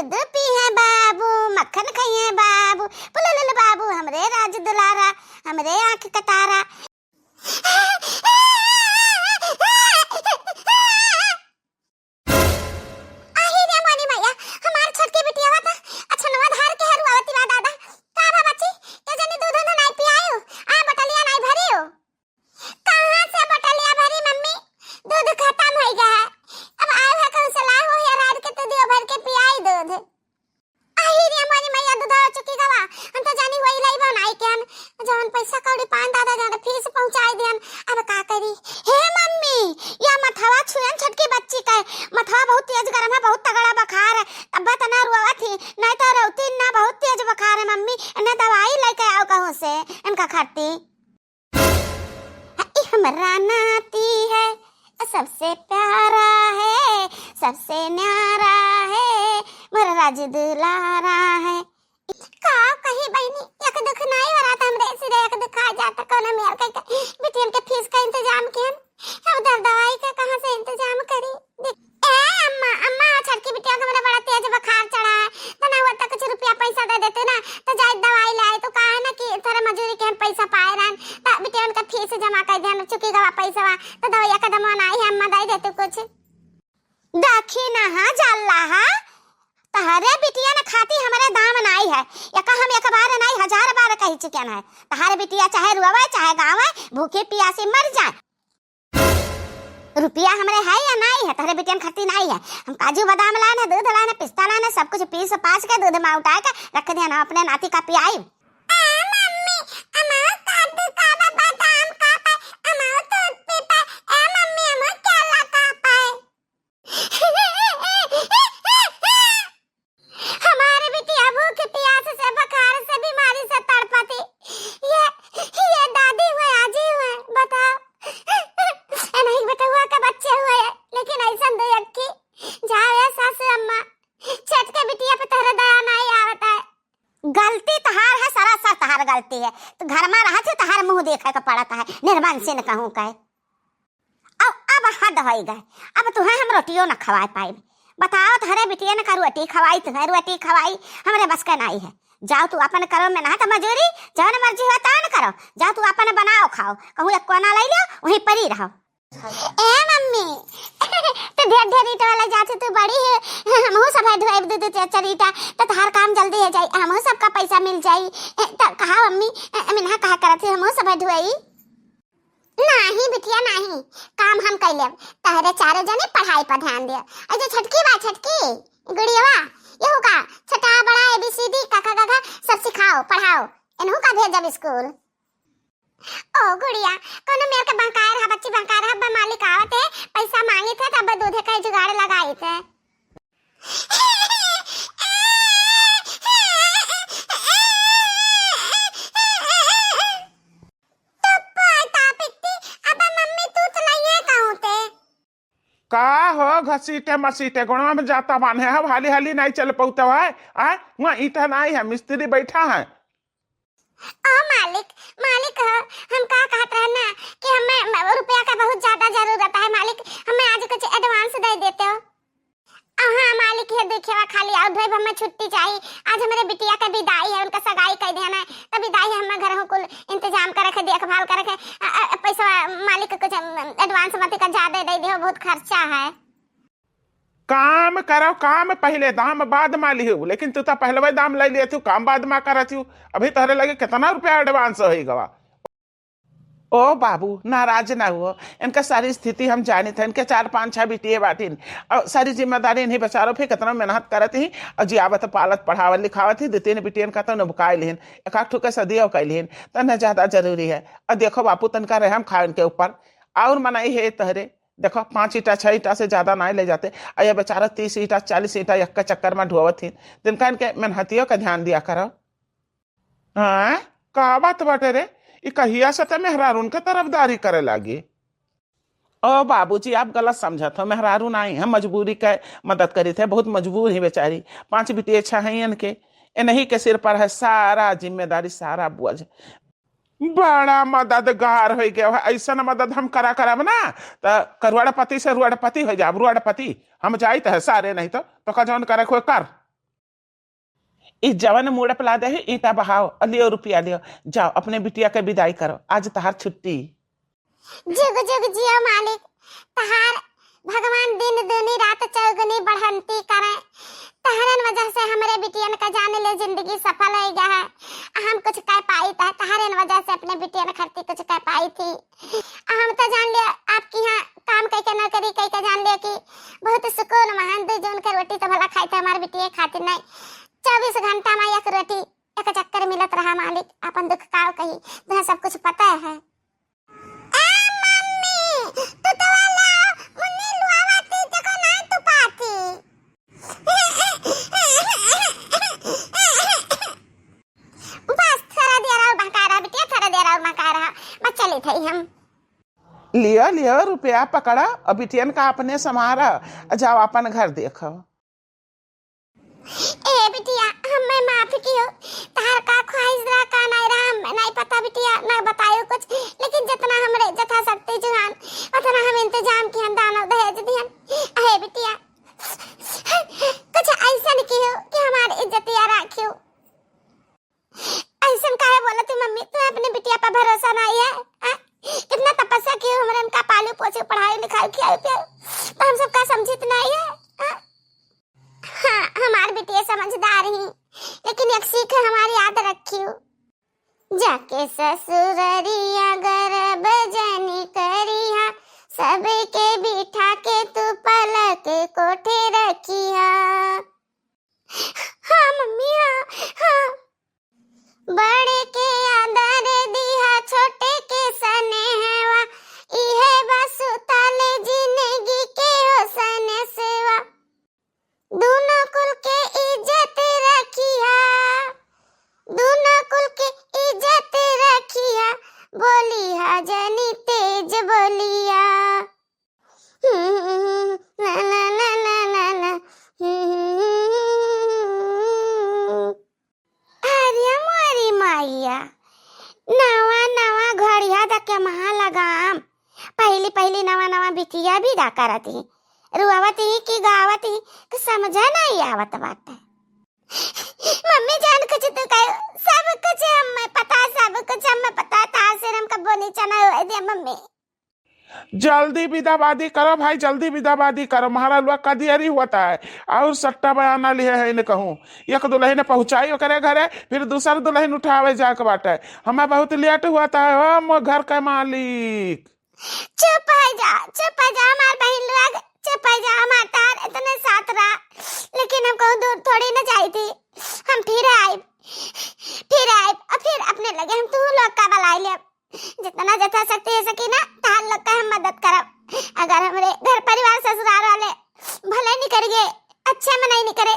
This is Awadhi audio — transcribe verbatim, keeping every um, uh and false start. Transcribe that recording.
दूध पी है बाबू, मक्खन खाई है बाबू, पुलुलुल बाबू, हमरे राज दुलारा, हमरे आँख कटारा। आही रे मोरी मैया, हमार छोटकी बिटिया बा त अछनवा धार के हरुआवती बा दादा। का बा बच्ची, के जनी दूध उध नाई पियायु, आ बटलिया नाई भरियु। कहाँ से बटलिया भरी मम्मी, दूध खतम होइ गया है। अब आयु है कहूँ से लायु हो या रात के तो दियो भर के पियाई दूध। आही रे मोरी मैया, दूधवा चुकी गवा। हम तो जानी वही लइबो नाई के हन। जवन पैसा कौड़ी पान दादा जाने फीस पहुँचाई दिहन। अब का करी? हे मम्मी, या मथवा छुएन छोटकी बच्ची का। मथवा बहुत तेज गरम है, बहुत तगड़ा बुखार है। तब तना रोवत ही, नहीं तो रोती ना, बहुत तेज बुखार है मम्मी। इन्हें दवाई लेके आओ कहूँ से, इनका खाती। ई हमरा नाती है, सबसे प्यारा है, सबसे न्यारा है, मोर राज दुलारा है। का कही बहिनी, एक दुख नाई हो रहा था हमरे सिरे, एक दुख आ जाता कोनो मेर के, के बिटियन के फीस का इंतजाम किहन। अब दर दवाई का कहाँ से इंतजाम करी? ए अम्मा, अम्मा, छोटकी बिटिया के हमरा बड़ा तेज बुखार चढ़ा है, तो ना हुआ तो कुछ रुपया पैसा दे देते ना, तो जाए दवाई ले आए, तो काहे ना कि थोड़े मजूरी के हम पैसा पाए रहन, तो बिटिया उनका फीस जमा कर देन, चुकी गवा पैसा, तो दवाइया का दमवा नाई है, अम्मा दे देते कुछ। देखी ना, हाँ, जाल्ला, हाँ, तहरे बिटिया न खाती हमरे दाम नाई है, एका हम एक बार नाई, हजार बार कही चुके हैं, तहरे बिटिया चाहे रोवे, चाहे गावे, भूखी पियासी मर जाए, रुपया हमरे है या नाई है, तहरे बिटियन खाती नाई है। हम काजू बादाम लान है, दूध लान है, पिस्ता लान है, सब कुछ पीस पास के दूध में उठा के रख दिया ना, अपने नाती का पियाई। ए मम्मी, अमाओ काजू का बा, बादाम का पाए, अमाओ दूध पी पाए, ए मम्मी, अमाओ केला का पाए। हमारे बिटिया भूख प्यास से, बुखार से, बीमारी से तड़पती। ये, ये दादी हुए, आजी हुए, बताओ। ए नहीं बेटहुआ के बच्चे हुए, लेकिन ऐसन दो अक्की। जाओ ए सासू अम्मा, छठ के बिटिया पे तोहरे दया नहीं आवत है। गलती तहार है, सरासर तहार गलती है। तो घर में रहत हो, तहार मुँह देखे के पड़त है, निर्बंसिन कहूँ के। अब, अब हद होइ गए, अब तुहें हम रोटियो न खवाए पाइब। बताओ, तोहरे बिटियन का रोटी खवाई, तुहें रोटी खवाई, हमरे बस के नाई है। जाओ तू अपन करो मेहनत मजूरी, जौन मर्जी हो तौन करो, जाओ तू अपन बनाओ खाओ, कहूँ एक कोना ले लो, वहीं पड़ी रहो। ए मम्मी, तो ढेर ढेर ईंट वाला जात हो, तू बड़ी है, हमहू सब है ढोएब दू दू चार चार ईंटा, तो तहार काम जल्दी हो जाई, हमहू सबका पैसा मिल जाई। ए, तो कहा मम्मी, ए, मिनहा कहा करत है, हमहू सब है ढोई। नाही बिटिया नाही, काम हम कइ लेब। तहरे चारों जने पढ़ाई पर ध्यान दे। अरे जो छोटकी बा, छोटकी गुड़ियवा, यहू का छोटा बड़ा A B C D क ख ग घ सब सिखाओ, पढ़ाओ। इनहू का भेजब स्कूल। ओ गुड़िया, कोनो मेर के बहकाए रहा, बच्ची बहकाए रहा, बा मालिक आवत है, पैसा मांगित है, तब दूधे का जुगाड़ लगाइत है। तो पोता पित्ती, अब मम्मी तू तो लइए कहूँ ते। का हो घसीटे मसीटे गोड़वा में जाता बान्हे हव, हाली हाली नाई चल पउतव है? आ, वहाँ ईटा नाई है, मिस्त्री बैठा है। ओ मालिक, मालिक हो, हम का कहत रहे ना कि हमें म-, रुपया का बहुत ज्यादा जरूरत है मालिक, हमें आज कुछ advance दे देते हो। हाँ मालिक, ये देखिए खाली और धोए हमें छुट्टी चाहिए, आज हमरे बिटिया का विदाई है, उनका सगाई कइ देना है, तो विदाई है, हमें घर हो कुल इंतजाम करे के, देखभाल करे के, अ, अ, पैसा मालिक कुछ, अम, advance मत का ज्यादा दे दे हो, बहुत खर्चा है। काम करो काम पहिले, दाम बाद मा लिहू, लेकिन तू तो पहलवे दाम ले लिए तू, काम बाद मा करत हू। अभी तोहरे लगे कितना रुपया advance होइ गवा। ओ बाबू, नाराज ना हुओ, इनका सारी स्थिति हम जानित है, इनके चार पाँच छह बिटिये बाटिन, और सारी जिम्मेदारी इन्हीं बेचारों पे कितना मेहनत करत ही, और जियावत पालत पढ़ावत लिखावत ही, दो तीन बिटियन का तो नबकाई लिहिन, एक आध ठो के सदियों कइ लिहिन, तो न ज्यादा जरूरी है। और देखो बापू, तनका रहम खाओ इनके ऊपर, और मनाई है तोहरे। देखो, पाँच ईंटा, छह ईंटा से ज्यादा नाहीं ले जाते। आ ये बेचारा तीस ईंटा, चालीस ईंटा एक के चक्कर मा ढोवत ही। तिनका इनके मेहनतियों का ध्यान दिया करो। हाँ, का बात बाटे रे? ई कहिया से ते मेहरारून के तरफदारी करे लागी? ओ बाबूजी, आप गलत समझत हो। मेहरारू नाहीं है, मजबूरी के मदद करी थे, बहुत मजबूर ही बेचारी। पाँच बिटिये छह हैं इनके, इन्हीं के सिर पर है सारा जिम्मेदारी, सारा बोझ। बड़ा मददगार होइ गया है। ऐसन मदद हम करा करब ना, त करोड़पति से रोड़पति होइ जाब, रोड़पति। हम जाइत है सारे, नहीं तो, तो का जौन करे कोई कर। ई जवन मुड़प लादे ही, ईटा बहाओ, अ लियो रुपया लियो, जाओ अपने बिटिया के विदाई करो, आज तहार छुट्टी। जुग जुग जियो मालिक, तहार भगवान दिन दूनी रात चौगुनी बढ़ंती करे। तहरन वजह से हमरे बिटियन का जान ले जिंदगी सफल होइ गया है। हम कुछ कह पाई त, तहरन वजह से अपने बिटियन खरती कुछ कह पाई थी। हम तो जान लिया आपके यहाँ काम कइ के, नौकरी कइ के जान लिया कि बहुत सुकून महन, दू जून के रोटी तो भला खाई थे, हमारे बिटिया खातिर नहीं। चउबीस घंटा में एक रोटी, एक चक्कर मिलत रहा मालिक, अपन दुख काव कही, तुम्हें सब कुछ पता है। ए मम्मी, तू तो वाला मुन्नी लुआवा ती, देखो ना तू पाती। बस, थोड़ा देर और बहका रहा बिटिया, थोड़ा देर और बहका रहा, बस चली थई हम। लियो, लियो, रुपया पकड़ा, और बिटियन का अपने संभारा, जाओ अपन घर देखो। ए बिटिया, हमें माफ कियो, तहार का ख्वाहिश रहा, का नहीं रहा, हमें नहीं पता बिटिया, ना बतायो कुछ, लेकिन जितना हमरे जथाशक्ति जुहान, उतना हम इंतजाम किहन, दानो दहेज दिहन। ए बिटिया, कुछ ऐसन कियो कि हमार इज्जतिया राखियो। ऐसन काहे बोलत ही मम्मी, तुम्हें अपने बिटिया पर भरोसा नहीं है? हाँ? कितना तपस्या कियो, हमरे इनका पालू पोछू, पढ़ाई लिखाई, खियाई पियाई, तो हम सब का समझित नहीं है? हाँ? हाँ, हमार बिटिया समझदार ही, लेकिन एक सीख हमारी याद रखियो। जाके ससुररिया गरब जनी करिहा, सबके बिठा के तू पलक कोठे रखिहा। हाँ मम्मी, हाँ, हाँ। बड़े के आदर दिहा, छोटे के सनेहवा, इहे बा सुताले जिंदगी के हो सनेसवा। दूनो कुल के इज्जत रखिहा, दूनो कुल के इज्जत रखिहा, बोलिहा जनी तेज बोलिया। हम्म, ना, ना, ना, ना, ना, ना। हम्म। अरे मोरी माइया, नवा नवा घड़िया द के महा लगाम। पहली पहली नवा नवा बिटिया विदा करत ही, रुआवत ही कि गावत ही, कि समझे नहीं आवत बाटे। मम्मी जान कुछ तू कहे, सब कुछ हमें पता, सब कुछ हमें पता, तार से हम कबो नीचा नहीं होए दे मम्मी। जल्दी विदाबादी करो भाई, जल्दी विदाबादी करो, महाराज लोग का देरी होता है। और सट्टा बयाना लिहे है इन्हें कहूँ, एक दुल्हन पहुँचाई ओकरे घरे, फिर दूसर दुल्हन उठावे जाके बाटे। हमें बहुत लेट होता है, ओ मो घर के मालिक। चुप हो जा, चुप हो जा हमार बहिन लोग, चुप हो जा हमार तार, इतने साथ रहा, लेकिन हम कहूँ दूर थोड़ी न जाई थी, हम फिर आइब, फिर आइब, और फिर अपने लगे हम तू लोग का बुलाई लेब। जितना जथाशक्ति हो सकी ना, तहार लोग का हम मदद करब। अगर हमरे घर परिवार ससुराल वाले भले नहीं करिए, अच्छे में नहीं करे,